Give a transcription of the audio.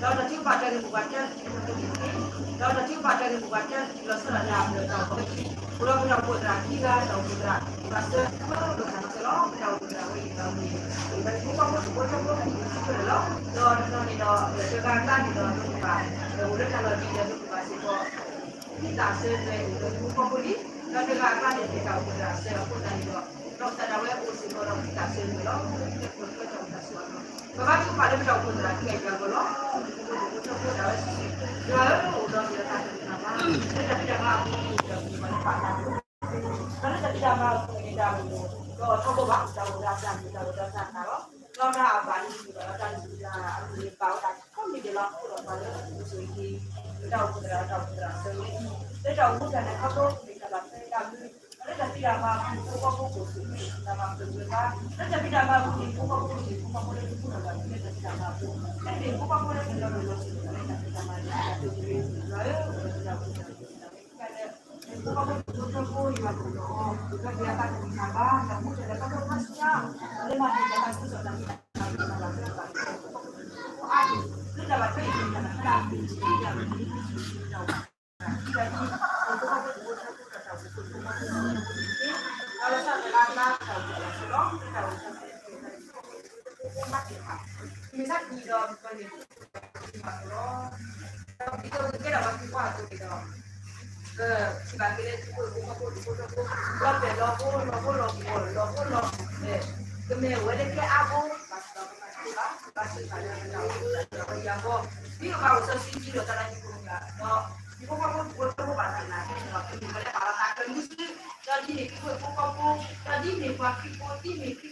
ဒီးတၢ်ထုကဖၣ်တၢ်ဂ့ၢ်မိၢ်ပှၢ်တဲတၢ်တခါန့ၣ်တက့ၢ်, ဒီးတၢ်ထုကဖၣ်တၢ်ဂ့ၢ်မိၢ်ပှၢ်တဲတၢ်တခါလီၤဆီဒၣ်တၢ်အဘျၢၣ်တၢ်အီၣ်တက့ၢ်, အိၣ်ဒီးပတၢ်အိၣ်ဖှိၣ်သရၣ်ခံဂၤ တၢ်အိၣ်ဖှိၣ်သရၣ် ဘၣ်ဆၢ ပတၢ်အိၣ်ဖှိၣ်သရၣ်စဲလီၤ ပတၢ်အိၣ်ဖှိၣ်သရၣ်ဝဲအံၤဒီးဝဲအံၤ ဒီးဖိခွါဖိတံၤဖိသၢဖိအံၤ ပစံးဖျါလီၤ, ဒီးတနီၤန့ၣ်ဒီး တဂၤအကျါန့ၣ်ဒီး ဒိၣ်ကဘၣ် အိၣ်လၢတၢ်လီၢ်ဒ်ဒီးဒိၣ်ကဘၣ်စ့ၢ်ကီး ဖံသးစၢၤဝဲအံၤဒီးဖိခွါဖိလံ, ဒီးတဂၤအကျါန့ၣ် တၢ်အိၣ်ဖှိၣ်သရၣ်စဲအဃိသတးန့ၣ်ဒီး ဒီးသရၣ်ဝဲအိၣ်စ့ၢ်ကီးဒီးဖံသးစၢၤဝဲလီၤ, လၢပတၢ်အိၣ်ဖှိၣ်သရၣ်စဲအဃိ ပဘၣ်ထုကဖၣ်လၢပတၢ်အိၣ်ဖှိၣ်သရၣ်ခံဂၤအံၤအဂီၢ်လီၤ, ဖိခွါဖိတံၤဖိသၢဖိဒၣ်ဝဲစုာ်စုာ်, ယွၤဧၢ အိၣ်ဒီးတၢ်တဖၣ်တၢ်မၤ လၢတၢ်ဖံးတၢ်မၤအပူၤန့ၣ်ဒီး ပှၤလၢပာ်တၢ် ဒီးလၢတၢ်ဖံးတၢ်မၤအပူၤန့ၣ် တၢ်အိၣ်ဒီးထီဘိဘၣ် တၢ်အိၣ်ဒီးတၢ်မုာ် တၢ်အိၣ်ဒီးတၢ်သးလီၤ, ဒီးတၢ်အဘၣ်န့ၣ် တၢ်အိၣ်ဒီးတၢ်မုာ်တၢ်အမုာ်န့ၣ် ဘၣ်ဝဲဒၣ်ကိးမံၤဒဲးလီၤ, အဃိဒီးပှၤလၢအပူၤဆိၣ်ဂ့ၤက့ၤ ပတၢ်အိၣ်ဖှိၣ်သရၣ် တၢ်အိၣ်ဖှိၣ်သရၣ်စဲဝဲအံၤ လၢတၢ်အိၣ်မူတၢ်လဲၤခီဖျိ မ့ၢ်တၢ်ဘၣ်ထွဲတၢ်မုာ် လၢတၢ်ဖံးတၢ်မၤအပူၤ ဖိခွါဖိအိၣ်ဆိၣ်ဂ့ၤ တၢ်မၤပၢၢ်ပှဲၤဘၣ် လၢတၢ်ဖံးတၢ်မၤအပူၤန့ၣ် ဖိခွါဖိန့ၣ် ဖိခွါဖိလၢတပူၤလၢ်ဘၣ် လၢတၢ်ဖံးတၢ်မၤအပူၤ လၢန့ၣ်ဖိခွါဖိလၢတလီၤလီၤဆီဆီဘၣ် လၢတၢ်ဖံးတၢ်မၤန့ၣ် တၢ်ပၢၢ်ပှဲၤ ယွၤဧၢ ပတၢ်အိၣ်ဖှိၣ်သရၣ် ဖိခွါဖိတံၤဖိသၢဖိ ယွၤကအိၣ်ဒီးအီၤ ဒီးကယၤတၢ်ကမံၤတၢ်ဘါ တၢ်မူတၢ်လဲၤခီဖျိခါဆူညါ လၢမၤန့ၢ်တၢ်သးခုကစီၣ်တၢ်မ့ၢ်တၢ်တီ တၢ်ဘၣ်ထွဲတၢ်မ့ၢ်တၢ်တီ ဖိခွါဖိတံၤဖိအါန့ၣ် လၢတၢ်ဘၣ်ထွဲအံၤန့ၣ် တၢ်သးခုတၢ်မ့ၢ်တၢ်တီ ခံဂၤအံၤ ဖိခွါဖိတံၤဖိသၢဖိဒီးတၢ်အိၣ်ဖှိၣ်ဖိခွါဖိတံၤဖိသၢဖိတက့ၢ်, ဒီးလီၤဆီဒၣ်တၢ်လၢတၢ်အိၣ်ဖှိၣ်အလီၢ်ဆီလီၤ လၢတၢ်အိၣ်ဖှိၣ်ဆီလီၤ ဖိခွါဖိတံၤဖိသၢဖိမၤတ့ၢ်တဖၣ် မ့ၢ်ဆါတနံၤဒီးပကန့ၣ် လီၤ, ဒီးပကကဲထီၣ်ပှၤသံကွၢ်အသိးန့ၣ်ဒီး ပထံၣ်ဘၣ်က့ၤလၢသုးခိၣ်ဖိခွါဖိတံၤဖိသၢဖိ လီၤပျဲၢ်လီၤဖိ လီၤဖိလီၤပှီၢ် လီၤဖိလီၤ ကမ့ၢ်ဝဲလၢကျဲအါဖိ ဘၣ်ဆၣ်ဒီးပမၤတသ့ဘၣ် ဘၣ်ဆၣ်သနာ်က့ ပတၢ်အိၣ်ဖှိၣ်သရၣ်ဝဲအံၤအဂီၢ် ဒ်ပဘၣ်အိၣ်စီဆှံဒ်ဒီးတၢ်လၢဟံၣ်ဖိဃီဖိ ဒီး ဟံၣ်ဖိဃီဖိတံၤဖိသၢဖိဘၣ်သနာ်က့န့ၣ်ဒီး ပမ့ၢ်ပှၤလၢပာ်လီၤသးကမူစု ဒီးဒ်န့ၣ်သုးခိၣ်ဖိခွါဖိ ဒီးဒ်န့ၣ်ပှၤခရံာ်ဖိ ဒ်န့ၣ်ခရံာ်